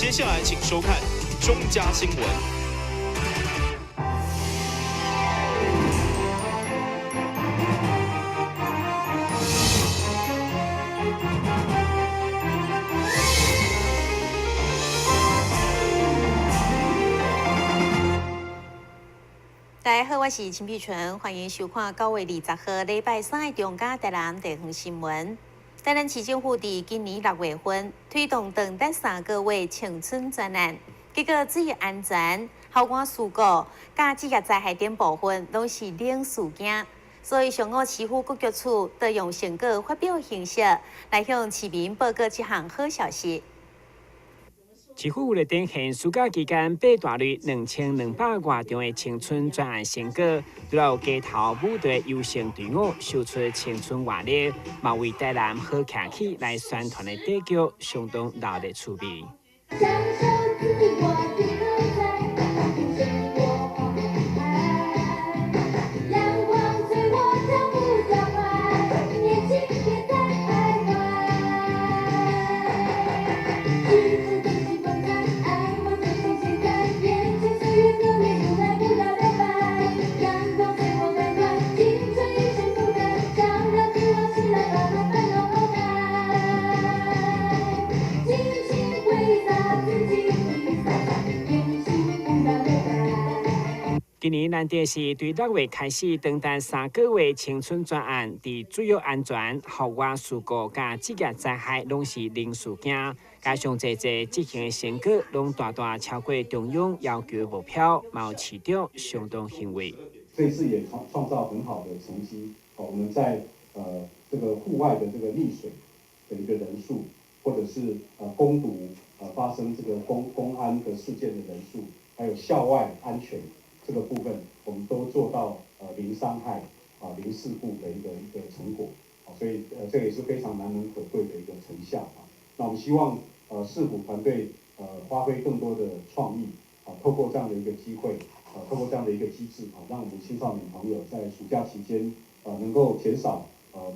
接下來請收看中嘉新聞。大家好，我是陳碧純，歡迎收看9月20號禮拜三的中嘉台南地方新聞。台南市政府佇今年6月份推動長達3個月青春專案，結果水安全、校外事故、佮職業災害等部分攏是零事件，所以上午市府各局處都用成果發表形式來向市民報告這項好消息。市府為了展現暑假期間八大類2200外場的青春專案成果，除了有街頭舞隊遊行隊伍秀出青春活力，嘛為台南好騎起來宣傳的短劇相當熱烈趣味。今年咱電視對6月開始長達3個月青春專案，佇主要安全、校外事故佮職業災害攏是零事件，加上濟濟執行的成果，攏大大超過中央要求的目標，嘛有市長相當欣慰。這次也創造很好的成績。我們在這個戶外的這個溺水的一個人數，或者是工讀發生這個工安的事件的人數，還有校外安全。這個部分，我們都做到零傷害啊零事故的一個成果，所以這也是非常難能可貴的一個成效啊。那我們希望市府團隊發揮更多的創意啊，透過這樣的一個機會啊，透過這樣的一個機制啊，讓我們青少年朋友在暑假期間能夠減少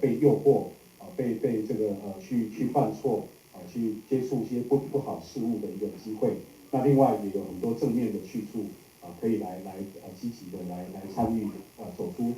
被誘惑啊被這個去犯錯啊去接觸一些不好事物的一個機會。那另外也有很多正面的去處。可以來積極的來參與，走出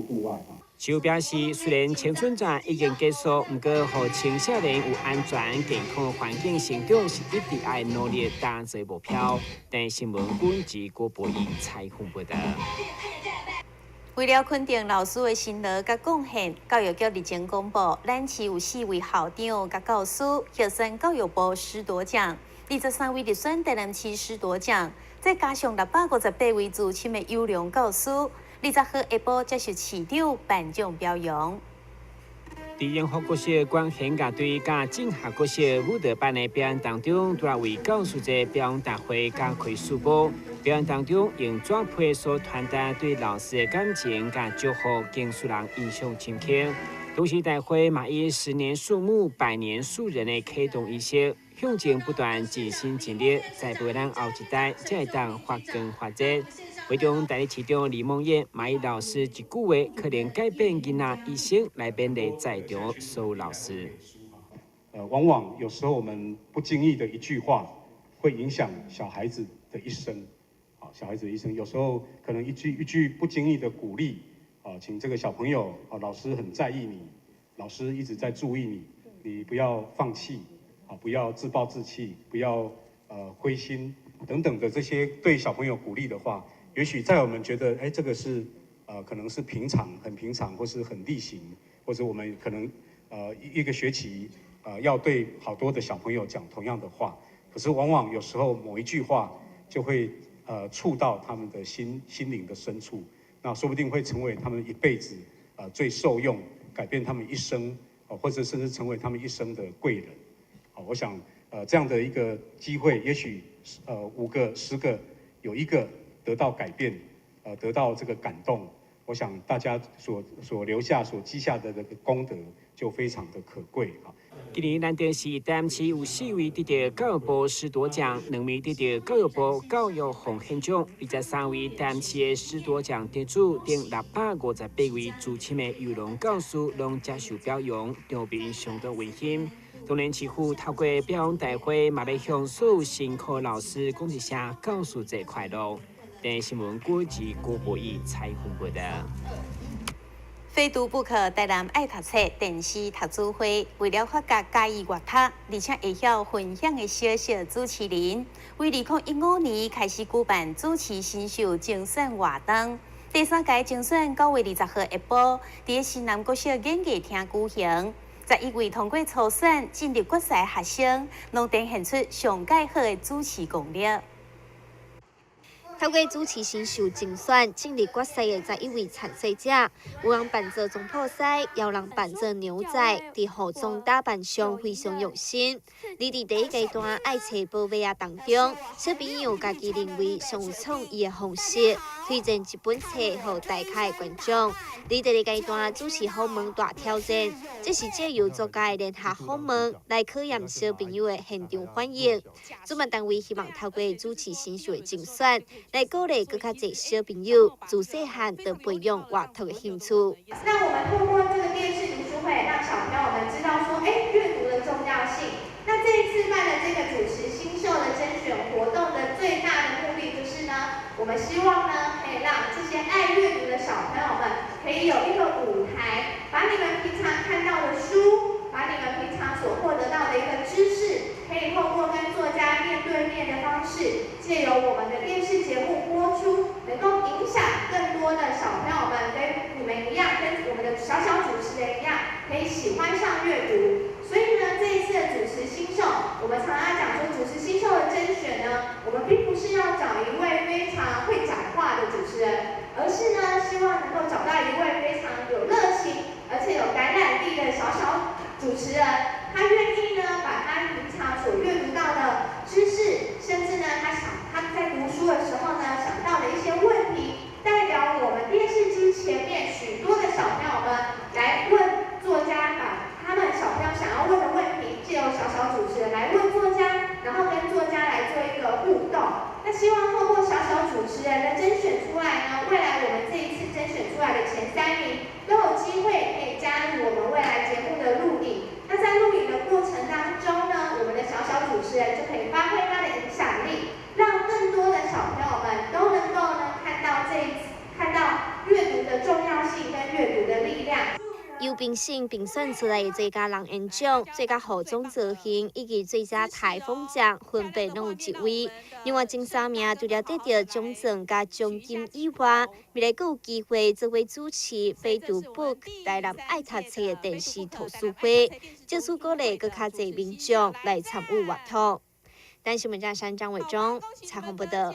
戶外啊。市府表示，雖然青春專案已經結束，毋過予青少年有安全健康環境成長，是一直愛努力達成目標。台視新聞阮是郭博儀採訪報導。為了肯定老師的辛勞佮貢獻，教育局日前公布，咱市有四位校長佮教師獲選教育部師鐸獎，23位入選台南市師鐸獎。再加上658位資深的優良教師，20號下晡接受市長頒獎表揚。佇榮福國小管弦樂隊佮進學國小舞蹈班的表演當中，拄來為教師節表揚大會加開序幕。表演當中用紙皮所傳達對老師的感情佮祝福，更使人印象深刻。同時，大會嘛以十年樹木、百年樹人的啟動儀式，向前不斷盡心盡力，栽培咱後一代，才會當發光發熱。會中代理市長李孟諺嘛以老師一句話，可能改變囡仔一生，來勉勵在場所有老師。往往有時候我們不經意的一句話，會影響小孩子的一生。小孩子的一生，有時候可能一句一句不經意的鼓勵，啊，請這個小朋友，啊，老師很在意你，老師一直在注意你，你不要放棄。啊，不要自暴自棄，不要灰心等等的這些對小朋友鼓勵的話，也許在我們覺得，這個是可能是平常很平常，或是很例行，或者我們可能一個學期要對好多的小朋友講同樣的話，可是往往有時候某一句話就會觸到他們的心靈的深處，那說不定會成為他們一輩子最受用，改變他們一生，或者甚至成為他們一生的貴人。我想，這樣的一個機會，也許，5個、10個，有一個得到改變，得到這個感動，我想大家所留下、所積下的這個功德，就非常的可貴啊。今年南投市台南市有4位得到教育部師鐸獎，2位得到教育部教育奉獻獎，23位台南市的師鐸獎得主，等658位資深的優良教師，攏接受表揚，場面相當溫馨。當然，市府透過表揚大會，嘛欲向所有辛苦老師講一聲教師節快樂。電視新聞郭志郭博義採訪報道。非讀不可，台南愛讀冊電視讀書會，為了發掘嘉義閱讀，而且會曉分享的小小主持人，為2015年開始舉辦主持新秀甄選活動。第三屆甄選9月20號下晡，佇新南國小演藝廳舉行。11位通過初選進入決賽學生，攏展現出上蓋好的主持功力。透過主持新秀甄選進入決賽的11位參賽者，有人扮做總鋪師，有人扮做牛仔，佇服裝打扮上非常用心。而佇第一階段愛揣寶馬仔當中，小朋友家己認為上有創意的方式，推薦一本冊予台下的觀眾。佇第二階段主持訪問大挑戰，這是藉由作家的聯合訪問來考驗小朋友的現場反應。主辦單位希望透過主持新秀的甄選，來鼓勵閣較濟小朋友自細漢就培養閱讀的興趣。那我們透過這個電視讀書會，讓小朋友們知道說，欸，閱讀的重要性。那這一次辦的這個主持新秀的甄選活動的最大的目的就是呢，我們希望呢，可以讓這些愛閱讀的小朋友們，可以有一個舞台，把你們平常看到的書，把你們平常所獲得到的一個知識，可以透過跟作家面對面的方式，借由我們的電視節目播出，能夠影響更多的小朋友們，跟你們一樣，跟我們的小小主持人一樣，可以喜歡上閱讀。所以呢，這一次的主持新秀，我們常常講說，主持新秀的甄選呢，我們並不是要找一位非常會講話的主持人，而是呢，希望能夠找到一位非常有熱情，而且有感染力的小小主持人，他願意呢，把他平常所閱讀到的知識，甚至呢，他在讀書的時候呢，想到的一些問題，代表我們電視機前面許多的小朋友們來問作家，把他們小朋友想要問的問題，借由小小主持人來問作家，然後跟作家來做一個互動。那希望透過小小主持人的甄選出來呢，未來我們這一次甄選出來的前3名都有機會可以加入我們未來節目的錄影。那在錄影的過程當中呢，我們的小小主持人就可以發揮他的影響力，讓更多的小朋友們都能夠呢看到這一次看到閱讀的重要性跟閱讀的力量。由評審評選出來的最佳人演獎、最佳服裝造型以及最佳台風獎，分別攏有一位。另外前三名除了得著獎狀佮獎金以外，未來閣有機會做伙主持《非讀不可台南愛讀冊》的電視讀書會，藉此鼓勵閣較濟民眾來參與閱讀。台視新聞張張偉忠採訪報道。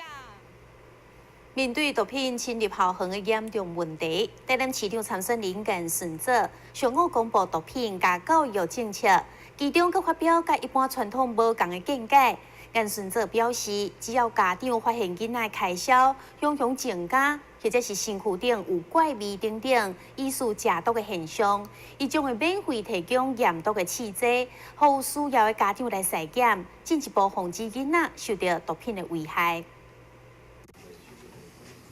面對毒品侵入校園的嚴重問題，台南市長參選人顏順祖上午公布毒品佮教育政策，其中閣發表佮一般傳統無仝的見解。顏順祖表示，只要家長發現囡仔開銷雄雄增加，或者是身軀頂有怪味等等疑似食毒的現象，伊將會免費提供驗毒的試劑，予有需要的家長來篩檢，進一步防止囡仔受著毒品的危害。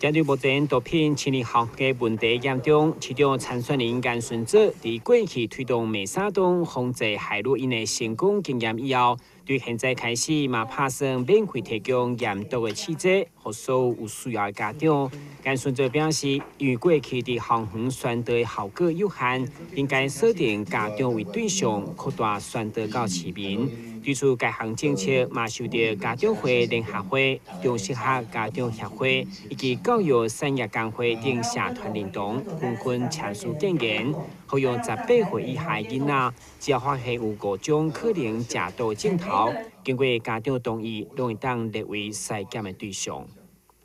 針對目前毒品侵入校園問題嚴重，市長參選人顏順祖佇過去推動美沙酮防治海洛因的成功經驗以後，對現在開始嘛拍算免費提供驗毒的試劑，予所有有需要的家長。顏順祖表示，因為過去佇校園宣導的效果有限，應該鎖定家長為對象，擴大宣導到市民。對此，該項政策嘛受著家長會聯合會、中小學家長協會以及教育產業工會等社團認同，紛紛簽署建言，呼籲18歲以下囡仔，只要發現有五種可能食毒症頭，經過家長同意，攏會當列為篩檢的對象。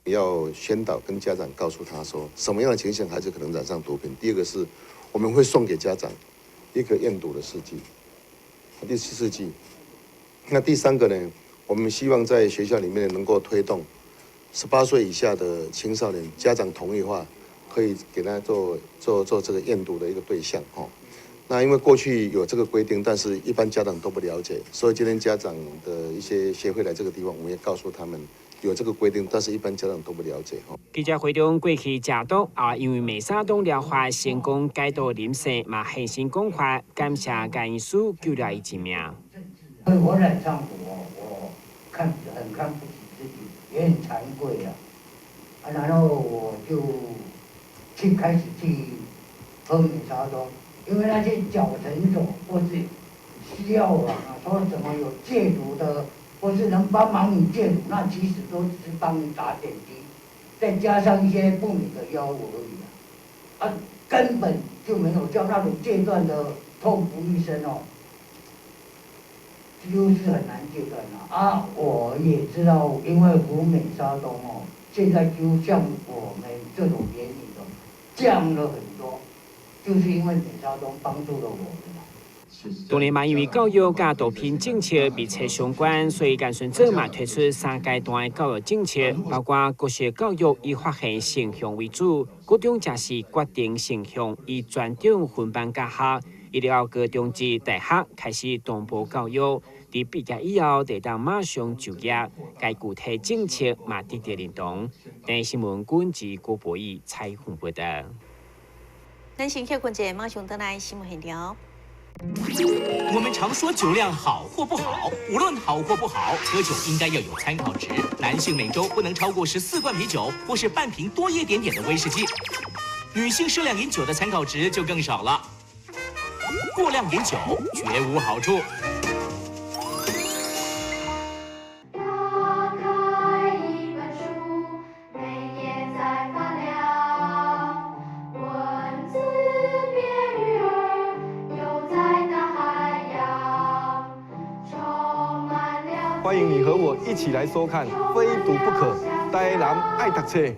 要宣導跟家長告訴他說，什麼樣的情形孩子可能染上毒品。第二個是，我們會送給家長一個驗毒的試劑，第四試劑。那第三個呢，我們希望在學校裡面能夠推動18歲以下的青少年，家長同意的話，可以給他做這個驗毒的一個對象哦。那因為過去有這個規定，但是一般家長都不了解，所以今天家長的一些協會來這個地方，我們也告訴他們有這個規定，但是一般家長都不了解。記者會中過去食毒啊，因為美沙酮療法成功解毒林姓，嘛現身講法，感謝顏醫師救了伊一命。我染上毒哦，我看很看不起自己，也很慚愧啊。啊，然後我就去開始去喝美沙酮，因為那些腳診所或是西藥房啊，說什麼有戒毒的，或是能幫忙你戒毒，那其實都只是幫你打點滴，再加上一些不明的藥物而已啊，啊，根本就沒有叫那種戒斷的痛不欲生哦，幾乎是很難戒斷的啊。我也知道，因為服美沙酮哦，現在就像我們這種年齡的降了很多，就是因為美沙酮幫助了我們。當年嘛，因為教育佮毒品政策密切相關，所以顏順祖嘛推出三階段的教育政策，包括國小教育以發現性向為主，高中則是決定性向，以專長分班教學，一直到高中至大學開始同步教育，佇畢業以後就當馬上就業。該具體政策嘛得到認同。電視新聞軍事郭博義採訪報道。咱先歇睏一下，馬上轉來新聞現場。我們常說酒量好或不好，無論好或不好，喝酒應該要有參考值。男性每週不能超過14罐啤酒，或是半瓶多一點點的威士忌。女性適量飲酒的參考值就更少了。過量飲酒絕無好處。歡迎你和我一起來收看《非讀不可》，台南愛讀冊。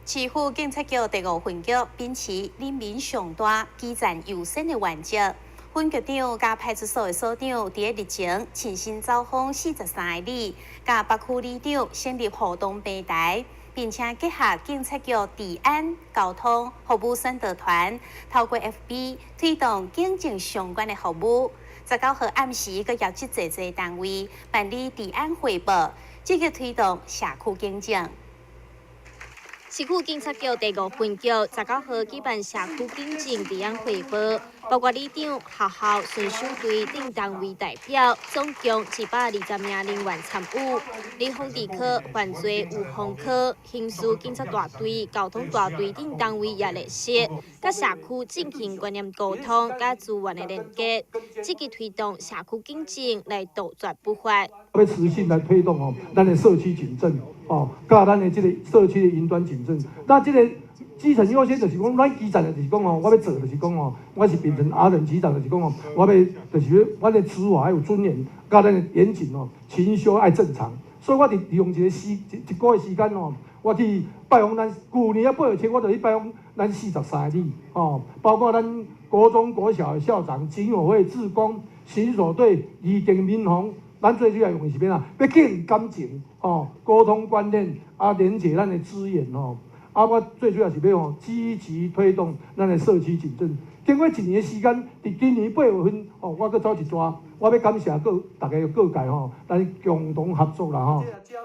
市府警察局第五分局秉持人民上大、基層優先的原則。分局長佮派出所的所長佇咧日前親身走訪43个里，佮北區里長成立互動平台，並且結合警察局治安、交通服務宣導團，透過 FB 推動警政相關的服務。19號暗時，閣邀集濟濟單位辦理治安匯報，積極推動社區警政。市區警察局第五分局19號舉辦社區警政治安匯報，包括里長、學校、巡守隊等單位代表，總共720名人員參與。預防治科、犯罪預防科、刑事警察大隊、交通大隊等單位也列席，佮社區進行觀念溝通、佮資源的連結，積極推動社區警政來杜絕不法。要持續來推動哦，咱的社區警政。哦，佮咱的這個社區的雲端警政，那這個基層優先就是講，咱基層就是講哦，我欲做就是講哦，我是變成阿仁局長就是講哦，我欲就是我的執法愛有尊嚴，佮咱的嚴謹哦，勤修愛正常，所以我佇利用一個時一個月時間哦，我去拜訪咱舊年啊8月初，我就去拜訪咱43个里哦，包括咱國中、國小的校長、警委會、志工、巡守隊、義警民防。咱最主要用的是欲按怎？欲建立感情，吼，溝通觀念，啊，連結咱的資源，吼，啊，我最主要是欲吼積極推動咱的社區警政。經過一年的時間，佇今年8月份，吼，我閣走一逝，我欲感謝各大家各界吼，咱共同合作啦吼。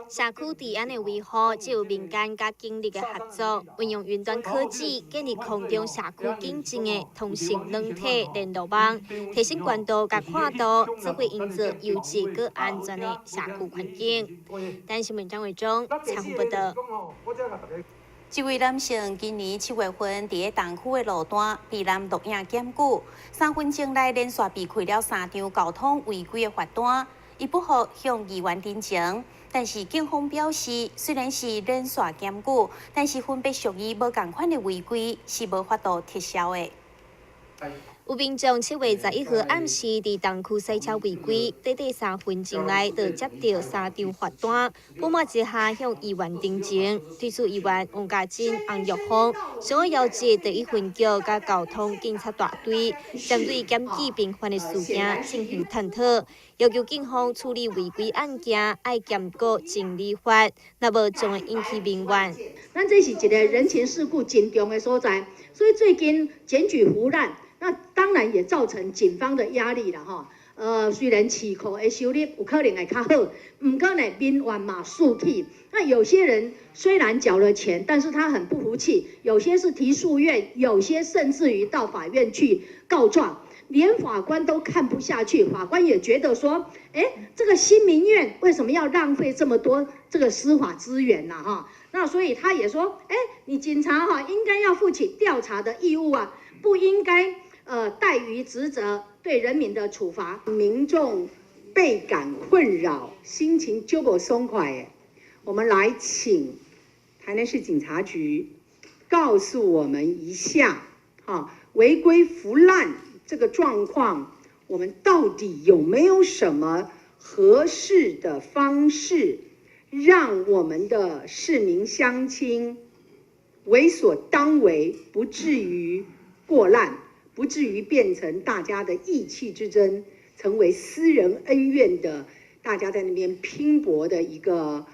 社區治安的維護，只有民間佮警力的合作，運用雲端科技建立空中社區警政的通訊軟體聯絡網，提升關度佮寬度，做伙營造優質閣安全的社區環境。台視新聞張偉忠採訪報道。這位男性今年7月份佇咧東區的路段被人錄影檢舉，3分鐘內連續被開了3張交通違規的罰單，伊不服向議員陳情，但是警方表示，雖然是連續檢舉，但是分別屬於無仝款的違規，是無法度撤銷的。有民眾7月11號暗時佇東區駛車違規，短短3分鐘內就接到3張罰單，不滿之下向議員陳情，對此議員王家珍、洪玉鳳上午邀集第一分局佮交通警察大隊，針對檢舉頻繁的事件進行探討，要求警方處理違規案件愛兼顧情理法，若無將會引起民怨。咱這是一個人情世故真重的所在，所以最近檢舉胡濫。那當然也造成警方的壓力了哈。雖然市庫的收入有可能會較好，毋過呢，民怨嘛四起。那有些人雖然繳了錢，但是他很不服氣，有些是提訴願，有些甚至於到法院去告狀，連法官都看不下去，法官也覺得說，這個新民院為什麼要浪費這麼多這個司法資源呢？哈，那所以他也說，你警察哈應該要負起調查的義務啊，不應該怠於職責。對人民的處罰，民眾倍感困擾，心情就無爽快的。我們來請台南市警察局告訴我們一下，哈，違規浮濫這個狀況，我們到底有沒有什麼合適的方式，讓我們的市民鄉親為所當為，不至於過濫？不至於變成大家的意氣之爭，成為私人恩怨的，大家在那邊拼搏的一個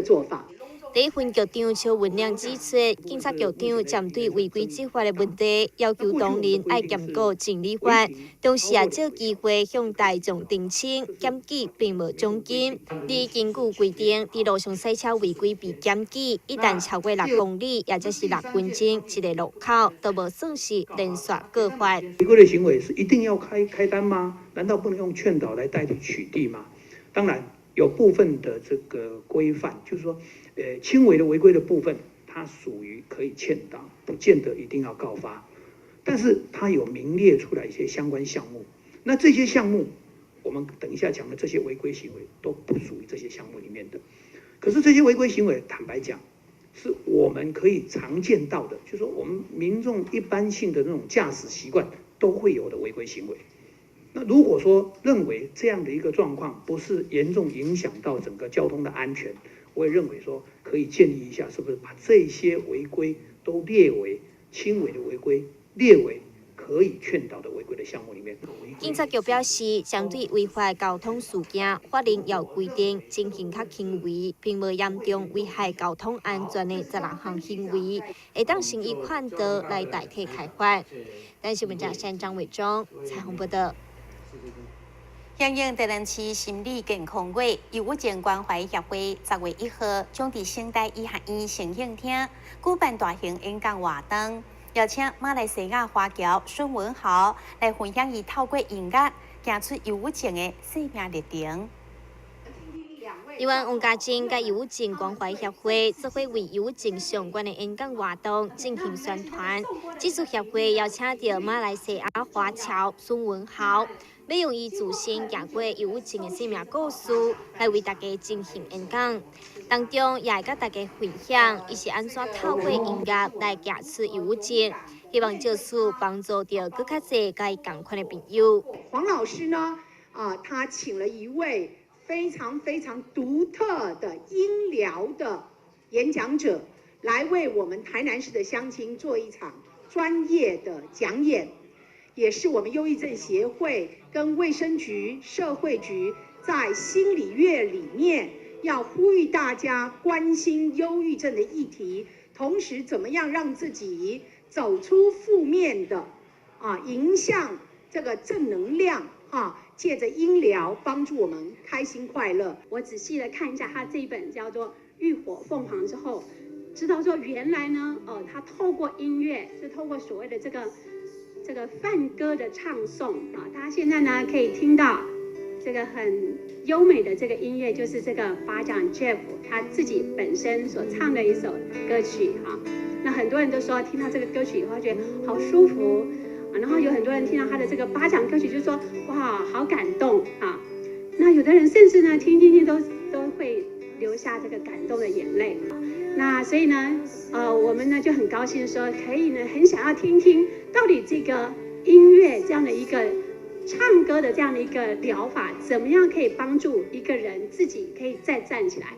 做法。第一分局長邱文亮指出，警察局長針對違規執法的問題，要求當人愛檢討整理法，同時也借機會向大眾澄清，檢舉並無獎金。而根據規定，佇路上駛車違規被檢舉，一旦超過6公里，也就是6分鐘，一个路口都無算是連續告發。違規的行為是一定要開單嗎？難道不能用勸導來代替取締嗎？當然，有部分的這個規範，就是說，輕微的違規的部分，它屬於可以勸導，不見得一定要告發。但是它有明列出來一些相關項目，那這些項目，我們等一下講的這些違規行為都不屬於這些項目裡面的。可是這些違規行為，坦白講，是我們可以常見到的，就是說我們民眾一般性的那種駕駛習慣都會有的違規行為。那如果說認為這樣的一個狀況不是嚴重影響到整個交通的安全，我也認為說可以建議一下，是不是把這些違規都列為輕微的違規，列為可以勸導的違規的項目裡面。警察局表示，針對違法交通事件，法令有規定，情形較輕微，並無嚴重危害交通安全的16項行為，會當先以勸導來代替開罰。台視新聞記者張偉忠採訪報道。響應台南市心理健康月，憂鬱症關懷協會10月1號將佇成大醫學院誠幸廳舉辦大型演講活動，邀請馬來西亞華僑孫文豪來分享伊透過音樂行出憂鬱症的生命歷程。議員王家珍佮憂鬱症關懷協會做伙為憂鬱症相關的演講活動進行宣傳。這次協會邀請著馬來西亞華僑孫文豪，欲用伊自身行過憂鬱症的生命故事，來為大家進行演講。當中也會佮大家分享，伊是按怎透過音樂來行出憂鬱症，希望藉此幫助著閣較濟佮伊仝款的朋友。黃老師呢，啊，他請了一位非常非常獨特的音療的演講者，來為我們台南市的鄉親做一場專業的講演，也是我們憂鬱症協會跟衛生局、社會局在心理月裡面要呼籲大家關心憂鬱症的議題，同時怎麼樣讓自己走出負面的啊，迎向這個正能量啊。借著音療幫助我們開心快樂。我仔細的看一下他這一本叫做《浴火鳳凰》之後，知道說原來呢，他透過音樂，就透過所謂的這個梵歌的唱誦啊，大家現在呢可以聽到這個很優美的這個音樂，就是這個巴掌 Jeff 他自己本身所唱的一首歌曲哈。那很多人都說聽到這個歌曲以後覺得好舒服。然後有很多人聽到他的這個巴掌歌曲，就說哇，好感動啊！那有的人甚至呢，聽聽聽都會流下這個感動的眼淚。那所以呢，我們呢就很高興說，可以呢，很想要聽聽到底這個音樂這樣的一個唱歌的這樣的一個療法，怎麼樣可以幫助一個人自己可以再站起來。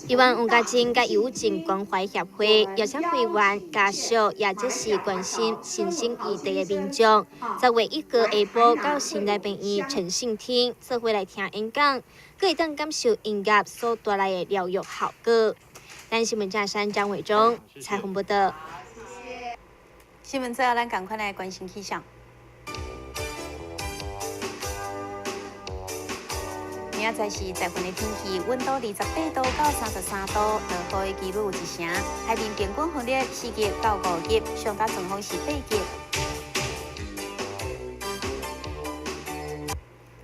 議員王家珍佮憂鬱症關懷協會邀請會員家屬，也就是關心身心議題的民眾，10月1號下晡到成大病院誠幸廳做伙來聽演講，閣會當感受音樂所帶來的療癒效果。台視新聞記者張偉忠採訪報道。新聞最後，咱仝款來關心氣象。明仔載是十分的天氣，溫度28度到33度，落雨的幾率有一成。海面平均風力4級到5級，上大陣風是8級。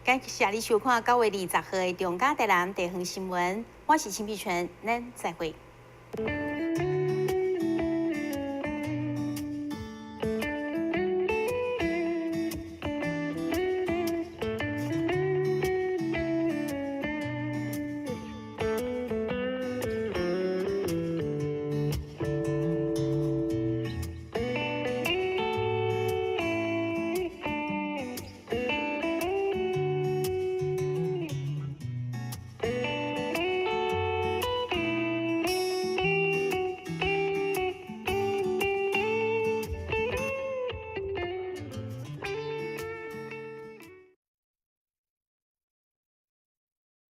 感謝你收看9月20號的中嘉台南地方新聞，我是陳碧純，咱再會。